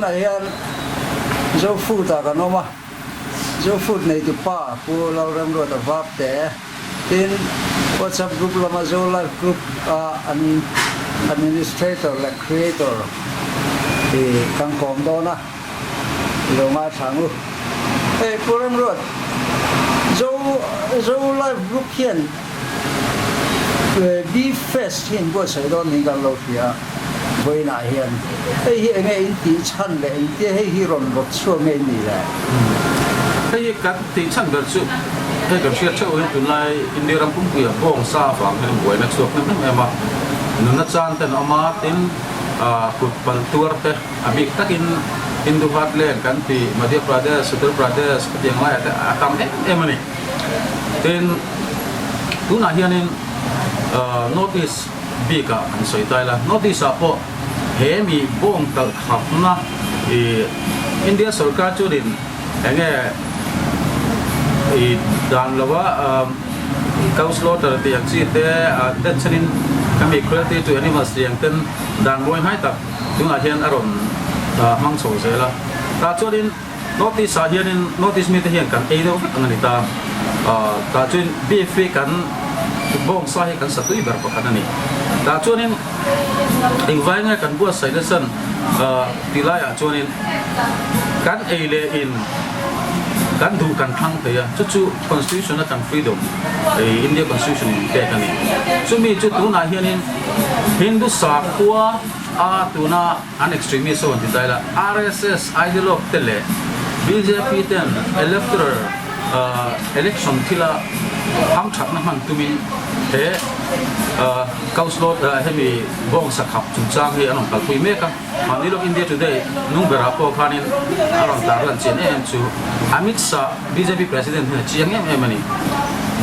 Tunah hian Zo Food ah kan awm a, Zo Food neitu pa Pu Lalremruata Vapte tin WhatsApp group lama Zo Life group a an administrator leh creator hi kan kawm dawn a, i lo ngaithla ang u. Hei Pu Remruat, Zo Zo Life group hian Beef Fest hi in buatsaih dawn niin kan lo hria a. Vawiinah hian hei hi enge in tih chhan leh engtia hei hi rawn rawt chhuak nge in nih le? Hei hi kan tih chhan ber chu hei kan hriat theuh hian tunlai India ram pumpuia bawng sa avang hian buaina chhuak hnem hnem em a, nunna chan ten a awm a, tin kut palh tuar te a bik takin Hindu heartland kan tih Madhya Pradesh, Uttar Pradesh khatiang laiah te a tam em em a ni. Tin tunah hianin North East bik ah kan sawi ta ila, North East ah pawh he mi bawng talh khapna ih India sorkar chuanin eng nge ih dan lo a cow slaughter tih ang chi te then chenin hemi cruelty to animals tih ang ten dan mawi hnai tak tunah hian a rawn hmang chho zel a, tah chuanin North East ah hianin North East mite hian kan ei deuh vek ang a ni ta. Tah chuan beef hi kan bawngsa hi kan satui ber pakhat a ni. Tah chuanin engvai nge kan buatsaih nasa ti laiah chuanin kan ei leh in kan duh kan thlang thei a, chu chu constitution a kan freedom India constitution in pek a ni. Chumi chu tunah hianin Hindu sakhua a tuna An extremist ho an ti ta ila, RSS ideologue te leh bjp ten electoral election thila hamthatna hman tumin he cow slaughter hemi bawngsa khap chungchang hi an rawn kalpui mek a. Mahni lawk India Today nung berah pawh khanin a rawn tarlan chian em em chu Amit Shah bjp president hian a chiang em em a ni.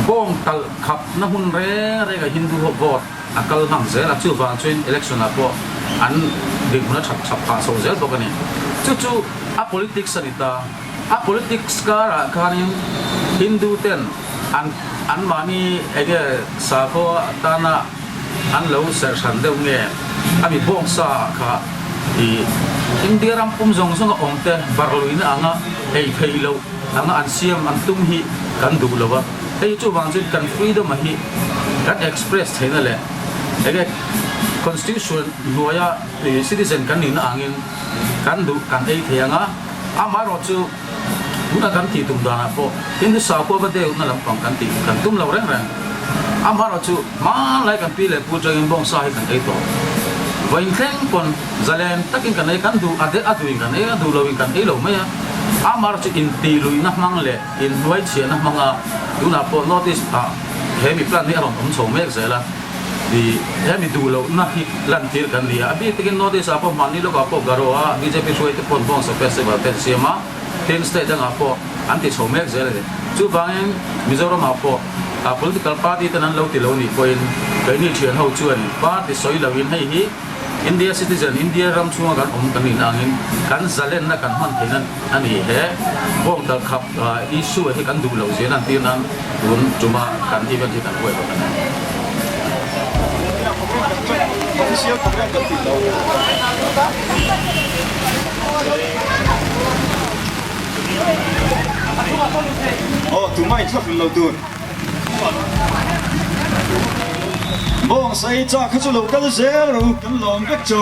Bawng talh khapna hmun reng renga Hindu ho vote A kal hlang zel a, chuvang chuin election ah pawh an dinhmun a that chap phah chho zel bawk a ni. Chu chu a politics a ni ta. A politics karah khanin Hindu ten an anmahni enge sakhaw atana an lo serh hran deuh nge a mi bawngsa kha i India ram pum zawng zawng a awm te barluina anga ei theih loh anga an siam an tum hi kan duh lo a. Hei chuvang chuan kan freedom a hi kan express theihna leh enge constitution hnuaia citizen kan nihna angin kan duh kan ei thei ang a, amaherawh chu tuna kan tih tum danah pawh Hindu sakhua va deuhna lampang kan tih kan tum lo reng reng. Amaherawh chu hmanlai kan pi leh pu atangin bawngsa hi kan ei tawh. Vawiin thleng pawn zalen takin kan ei, kan duh a duhin kan ei a, duh loin kan ei lo mai a, amaherawh chu intihluihna hmang leh Inhnuai chhiahna hmanga tunah pawh North East ah he mi plan hi a rawn awm chho mek zel a, i he mi duh lohna hi lantir kan ni a. A bik takin North East ah pawh hmanni lawkah pawh Garo a bjp hruaite pawn Bawngsa Festival te an siam a, tin state dangah pawh an ti chho mek zel a ni. Chuvangin Mizoram ah pawh political party ten an lo ti lo nih pawhin keini thian ho chuan party sawi loin hei hi India citizen, India ram chhunga kan awm kan nihna angin kan zalenna kan hman theihna a ni. He bawng tal khap issue hi kan duh loh zia lan tir nan tun tuma kan event hi kan huai bawk a ni. Bawng sai chak kha chu lo kal zel ro kan lawm vek chu.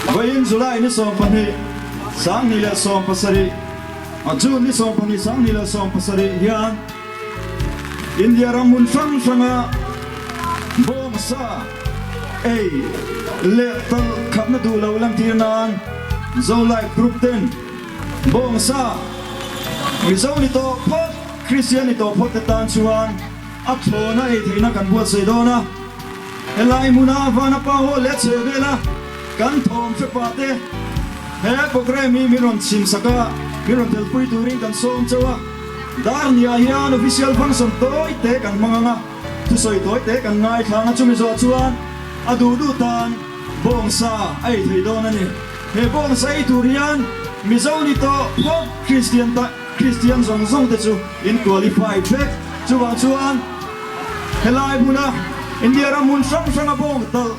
Vawiin July ni 12, 2017, June ni 12, 2017 hian India ram hmun hrang hranga bawng sa, Ei leh talh khatna duh lo lantir nan Zolife Group ten bawngsa Mizo ni tawh phawt, Kristian ni tawh phawt te tan chuan a thlawna ei theihna kan buatsaih dawn a. Helai hmuna Vanapa Hall leh chheh vela kan thawm hre pah te he programme hi min rawn chhim sak a, min rawn telpui turin kan sawm chauh a. Darniah hian official function tawi te kan hmang ang a. Thusawi tawi te kan ngaithlang a, chumi zawh chuan a duh duh tan bawngsa a ei thei dawn a ni. He bawngsa ei tur hian Mizo ni tawh phawt Kristian ta. Kristian zawng zawng te chu in qualify vek. Chuvang chuan helai hmuna India ram hmun hrang hranga bawng talh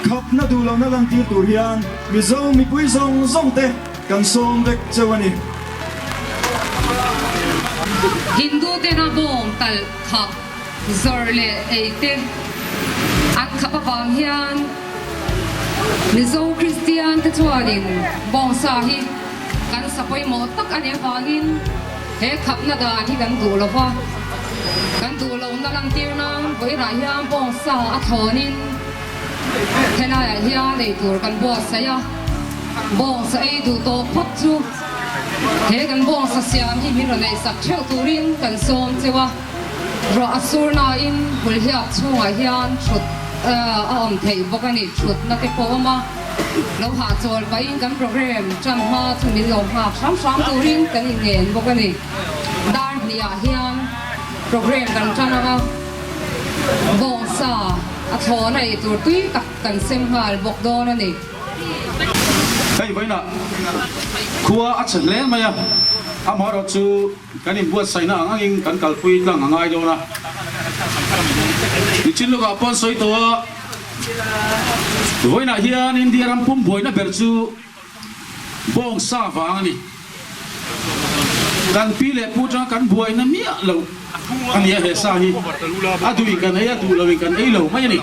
khapna duh lohna lantir tur hian Mizo mipui zawng zawng te kan sawm vek cheu a ni. Hindu tena bawng talh khap zawrh leh ei te an khap avang hian Mizo Kristian te chuanin bawngsa hi kan sa pawimawh tak a nih avangin he khapna dan hi kan duh lo va, kan duh lohna lantir nan vawiinah hian bawngsa a thlawnin helaiah hian eitur kan buatsaih a, bawngsa ei duh tawh phawt chu he kan bawngsa siam hi min rawn eisak theuh turin kan sawm cheu a. Ruah a sur nain hulhiap chhungah hian thut a awm theih bawk a ni. Thutna te pawh a awm a, lo hahchawl pahin kan programme tan hma chu min lo nghak hram hram turin kan inngen bawk a ni. Dar hnihah hian programme kan tan ang a, bawngsa a thlawna ei tur tui tak kan sem nghal bawk dawn a ni. Hei vawiinah khua a chhe hle mai a, amaherawhchu Kan inbuatsaihna ang angin kan kalpui tlang a ngai dawn a. Nichin lawkah pawn sawi tawh a, vawiinah hian India ram pum buaina ber chu bawng sa vang a ni. Kan pi leh pu atanga kan buaina miah loh a ni a, he sa hi a duhin kan ei a, duh loin kan ei lo mai a ni.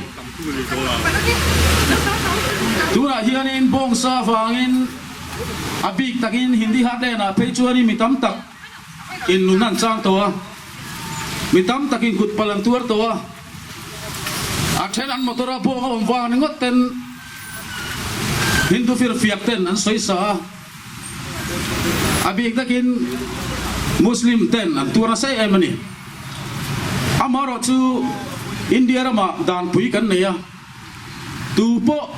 Tunah hianin bawng sa vangin A bik takin Hindi Heartland-ah phei chuanin mi tam tak in nun an chang tawh a, mi tam takin kut pal an tuar tawh a, a then an motor-a bawng a awm vang ringawt ten Hindu firfiak ten an sawi sa a, a bik takin Muslim ten an tuar nasa em a ni. Amaherawhchu India ramah danpui kan nei a. Tu pawh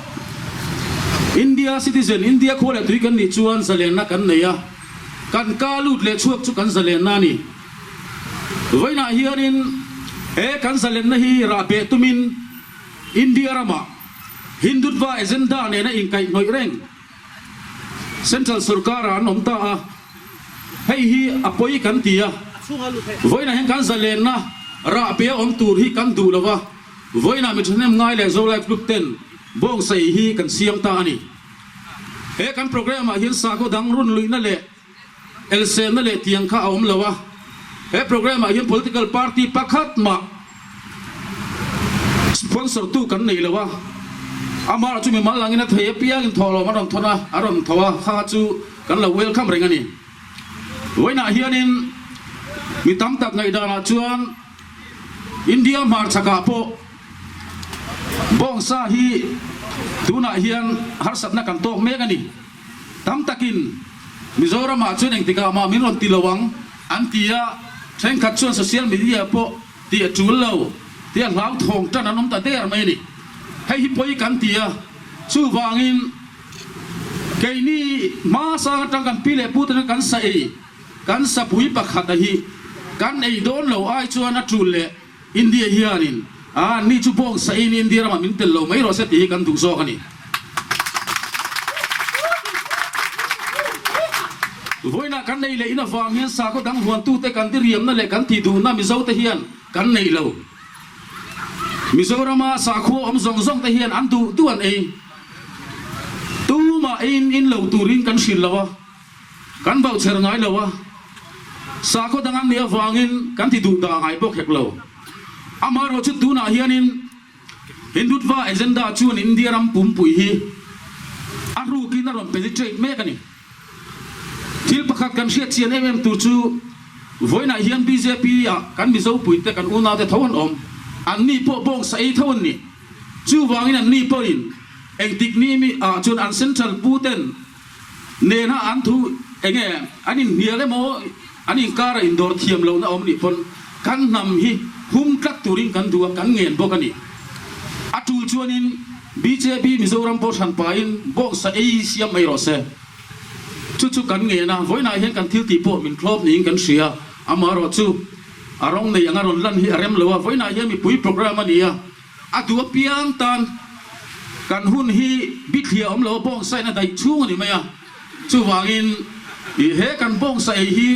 India citizen, India khua leh tui kan nih chuan zalenna kan nei a, kan ka lut leh chhuak chu kan zalenna a ni. Vawiinah hianin he kan zalenna hi rah beh tumin India ramah Hindutva agenda nena inkaihhnawih reng Central sorkar-ah an awm ta a, hei hi a pawi kan ti a, vawiinah hian kan zalenna rah beh a awm tur hi kan duh lo va, Vawiinah mi thahnem ngai leh Zolife Group ten bawngsaih hi kan siam ta a ni. He kan programme ah hian sakhaw dang run luihna leh elsenna leh tiang kha a awm lo a. He programme ah hian political party pakhat mah sponsor tu kan nei lo a. Amah chu mimal angin a thei apiangin thawhlawm a rawn thawn a, a rawn tho a, kha chu kan lo welcome reng a ni. Vawiinah hianin mi tam tak ngaihdanah chuan, India hmarchhakah pawh bawngsa hi tunah hian harsatna kan tawk mek a ni. Tam takin Mizoramah chuan engtikah mah min rawn ti lo ang an ti a, thenkhat chuan social media pawh tih a tul lo tia hlauthawng tan an awm ta der mai a ni. Hei hi pawi kan ti a, chuvangin keini hmasang atang kan pi leh pu te kan sa ei. Kan sapui pakhat a hi kan ei dawn lo ai chuan a tul leh India hianin a ni chu bawng sahin India ramah min tel lo mai rawh se tih hi kan duh zawk a ni. Vawiinah kan nei leh in avang hian sakhaw dang huantute kan diriamna leh kan tihduhna Mizote hian kan nei lo. Mizorama sakhua awm zawng zawng te hian an duh duh an ei. Tumah eiin in lo turin kan hrilh lo a. Kan vauchher ngai lo a, sakhaw dang an nih avangin kan ti duh dah ngai bawk hek lo. Amaherawhchu tunah hianin Hindutva agenda chuan India ram pumpui hi a rukin a rawn penetrate mek a ni. Thil pakhat kan hriat chian em em tur chu vawiinah hian bjp ah kan Mizo puite kan unaute tho an awm, anni pawh bawngsa ei tho an ni. Chuvangin anni pawhin engtik ni mi ah chuan an central puten Nena an thu enge an inhnial emaw an inkara indawr thiam lohna awm nih pawn kan hnam hi hum tlat turin kan duh a, kan ngen bawk a ni. A tul chuanin bjp Mizoram pawh hran pahin bawksa ei siam mai rawh se. Chu chu kan ngen a, vawiinah hian kan thil tih pawh min thlawp niin kan hria. Amaherawhchu a rawng nei anga rawn lan hi a rem lo a, vawiinah hian mipui programme a ni a, A duh apiang tan kan hun hi bithliah awm lo a bawngsain a daih chhung a ni mai a, chuvangin he kan bawngsa ei hi.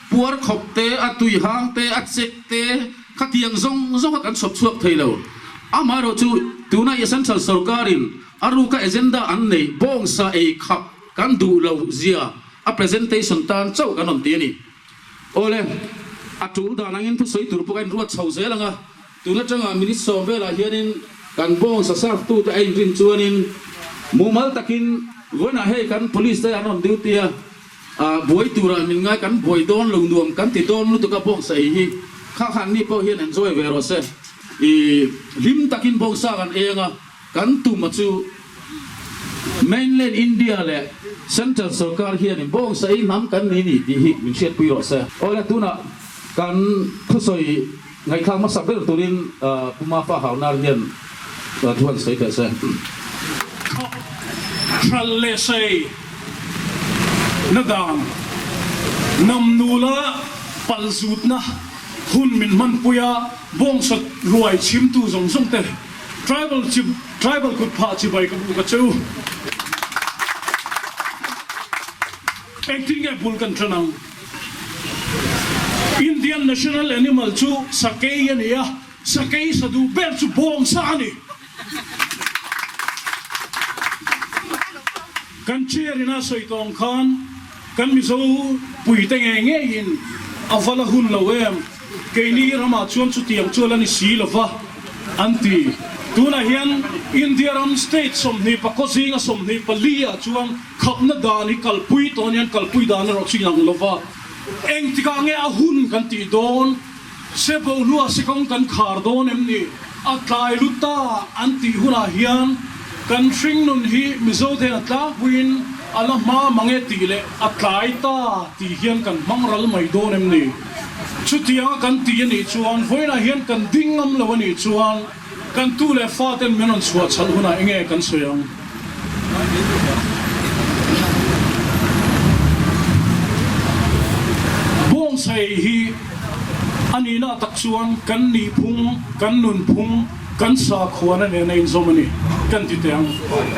Puar khawp te, a tui hang te, a chek te, khatiang zawng zawng kha kan chhawp chhuak thei lo. Amaherawh chu tuna i Central sorkarin a ruka agenda an neih bawngsa ei khap kan duh lo zia a presentation tan chauh kan rawn ti a ni. Awle, a tul dan angin thusawi tur pawh ka inruat chho zel ang a, tun atanga minute sawm velah hianin kan bawngsa serve tute a inrin chuanin mumal takin vawiinah hei kan police te an rawn duty a, buai turah min ngai kan buai dawn lo nuam kan ti dawn lutuk a bawngsa ei hi kha khan mi pawh hian enjoy ve rawh se, i hlim takin bawngsa kan eng a. Kan tum a chu Mainland India leh Central sorkar hianin bawngsa ei hnam kan ni ni tih hi min hriatpui rawh se. Awle tunah kan thusawi ngaihthlak hmasa ber turin Pu Mafa Haunar hian thu han sawi teh se. Khap hral leh sei na dan nam nula palzutna hun min hmanpui a, bawngsa ruai chhimtu zawng zawng te Tribal chi Tribal kut phah chibai ka bu ka che u. Engtin nge bul kan tan ang? Indian National Animal chu sakei a ni a, sakei sa duh ber chu bawngsa a ni. Kan chair in a sawi tawng khan kan Mizo puite ngei ngeiin a va la hun lo em? Keini ramah chuan chutiang chu a la ni si lo va, an ti. Tunah hian India ram state 24 zinga 24 ah chuan khapna dan hi kalpui tawh a ni, an kalpui dan erawh chu inang lo va. Engtikah nge a hun kan tih dawn? Se bohluah se kawng kan khar dawn em ni? A tlai lu ta an tih hunah hian kan hringnun hi Mizo ten a tlangpuiin a la hma mang e tih leh a tlai ta tih hian kan hmang ral mai dawn em ni? Chutianga kan ti a nih chuan vawiinah hian kan ding ngam lo a nih chuan kan tu leh fa ten min rawn chhuah chhalh hunah enge kan sawi ang? Bawngsa ei hi a nihna tak chuan kan nihphung, kan nunphung, kan sakhuana nen a inzawm a ni kan ti teh ang.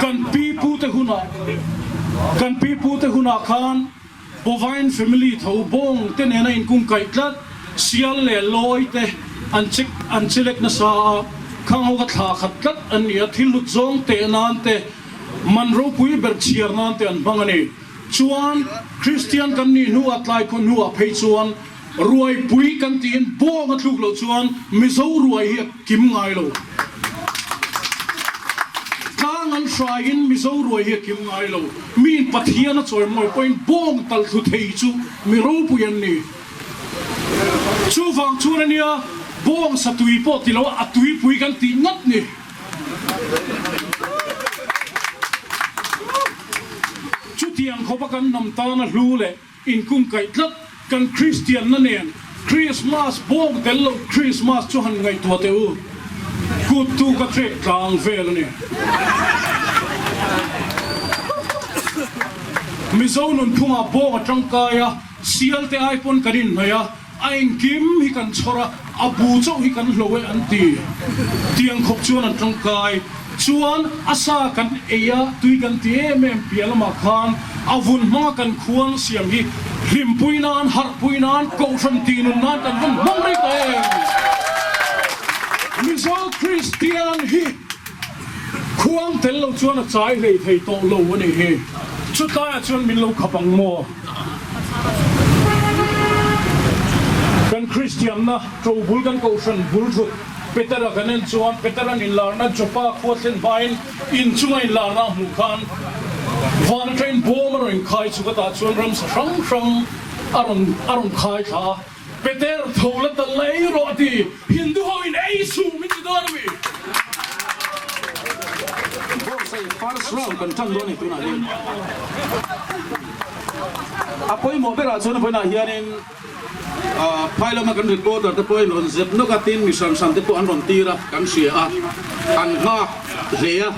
Kan pi pute hunah, kan pi pute hunah khan Bovine family tho bawng te nena inkungkaih tlat, sial leh lawi te an che an chelek nasa a, khang ho kha thla khat tlat an ni a, thil hlut zawng teh nan te, man ropui ber chhiar nan te an hmang a ni. Chuan Kristian kan nih hnuah tlaikhua hnuah phei chuan ruaipui kan tiin bawng a thluk loh chuan Mizo ruai hi a kim ngai lo. Tlang an hraiin Mizo ruai hi a kim ngai lo. Miin Pathian a chawimawi pawhin bawng talh thlu thei chu mi ropui an ni. Chuvang chuan a nia, bawng satui pawh ti lo a tuipui kan tih ngat ni. Chutiang khawpa kan hnam tana hlu leh inkungkaih tlat kan Kristianna nen Krismas bawng tel loh Krismas chu han ngaihtuah teh u. Kut tu ka trek tlang vel a ni. Mizo nunphungah bawng a tangkai a, sial te ai pawn kan inhnaih a, a engkim hi kan chhawr a, a bu chauh hi kan hlo e an ti. Tiang khawp chuan an tangkai. Chuan a sa kan ei a, tui kan ti em em piah lamah khan a vun hmanga kan khuang siam hi hlimpui nan, harhpui nan, kohhran tih nun nan kan vun hmang rei ta em? Mizo Kristian hi khuang tel lo chuan a chai hlei thei tawh lo a nih hi. Chutlaiah chuan min lo khap ang maw? Kan Kristianna ṭobul kan kohhran bul thut Petera kan en chuan Petera'n inlarna Joppa khua thlen hmain in chunga inlarna a hmuh khan van atangin bawm a rawn inkhai chuk a, tah chuan ramsa hrang hrang a rawn a rawn khai thla a, Peter tho la ta lei rawh a ti, Hindu ho in ei suh min ti dawn a mi? Bawngsaih first round kan tan dawn a ni tunah hian a pawimawh berah chuan vawiinah hianin Phai lama kan reporter te pawhin rawn zep nawk a, tin mi hran hran te pawh an rawn tir a, kan hria a, an nghak hle a.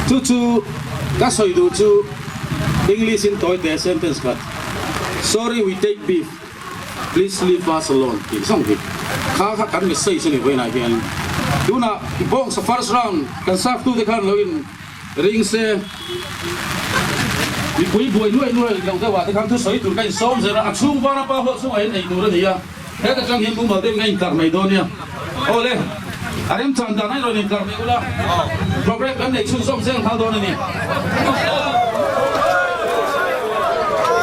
Chu chu ka sawi duh chu English in tawi te sentence khat, Sorry we take beef, please leave us alone tih zawng hi kha kha kan message a ni vawiinah hian. Tunah bawngsa first round kan serve tute khan lo in ring se. Mipui buai nuai nuai loh deuhah te khan thusawi tur ka insawm zel a, a chhung vana pa huat chungah hian ei tur a ni a, heta tang hian mumal deuhin a intlar mai dawn nia. Awle, a remchan dan a rawn intlar mai ula, programme kan neih chhunzawm zel nghal dawn a ni.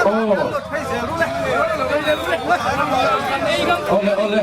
Aw. Awle, awle.